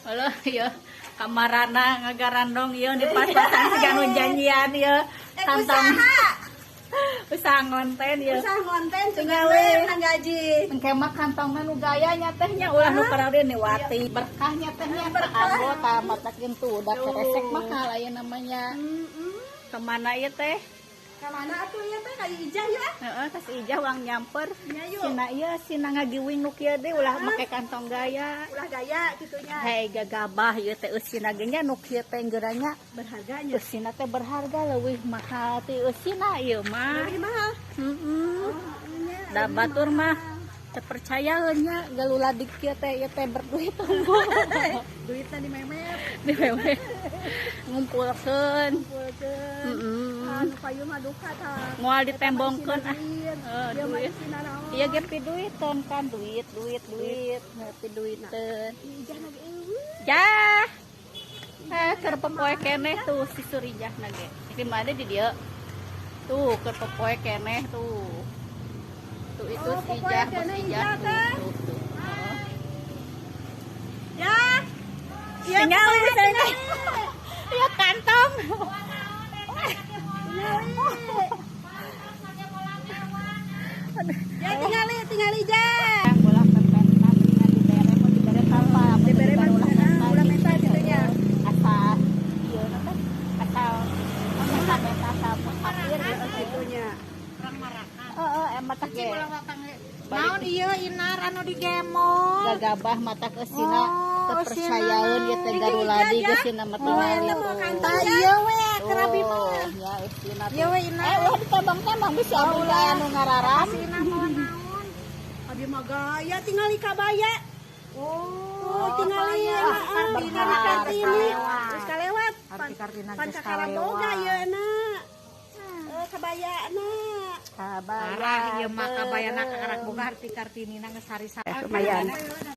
Halo, ieu kamarana ngagarandong ieu di pas-pasan siga nu janjian ieu. Kantong Usaha. Usaha ngonten ieu. Usaha ngonten. Tinggal Tinggal we. menang gaji. Engke mah kantongna nu gaya nya teh nya, ulah nu parade wati. Berkah nya teh nya, kanggo tah matakin tuh udah keresek mahal aya namanya. Kemana ieu teh? Ka mana atuh ieu teh, ka Ijah ya? Heeh, kas Ijah uang nyamper. Ya, yuk. Sina ieu, sina ngagiwing nu kieu deui, ulah make kantong gaya. Ulah gaya gitunya. Hei, gagabah ieu teh eusina ge nya, nu kieu teh geuranya. Berharganya. Eusina teh berharga, leuwih mahal ti eusina ieu mah. Lebih mahal. Heeh. Oh, nya. Da batur mah teu percaya nya, galuladik kieu teh, ieu teh berduit unggul. Duitnya di memet. Di wewe ngumpulkeun. Kumpulkeun. Heeh. Anu payu mah duka tah. Moal ditembongkeun ah. Duit. Eh, Ieu mah duit. isina naon? Iya ge piduiteun kan, duit duit duit, piduiteun. Ijah na ge euweuh. Jah. Eh, keur popoe keneh tuh si Surijah na ge. Di mana di dieu? Tuh, keur popoe keneh tuh. Tuh itu Oh, si popoe Ijah, bos keneh Ijah Ijah tuh, teh. tuh, tuh. Heeh. Ya. Iya, Tinggal popoe saya teh. tinggali. Ya kantong. Tingali. Ya tingali, tingali Ijah. Bola pentas dengan dibere, mau dibere tanpa, mau Dibere mah ulah menta ulah gitu. menta gitu nya. Asal ieu teh, asal menta menta asal musafir gitu. Gitunya. Heeh, emang teh ge. Naon ieu inar anu digemol? Gagabah mata eusina. Oh, Terpercayaeun ieu teh garuladi geus sina mah, tingali eta mau tuh. kantong. Tah ieu we kerabi mah. Tuh, ya eusina tuh. Ieu we inar. Eh, ulah ditembang-tembang, bisa abdi teh anu ngararam. Sina mau naon? Abi mah gaya, tingali kabaya. Oh, Oh, tingali kabaya. heeh, tingali Kartini. Geus kalewat. Arti Kartina Pan geus kakara boga kalewat. ieu na. Eh, kabayana. Kabaya. Parah ieu mah kabayana kakarak boga arti Kartini na geus hari. Lumayan.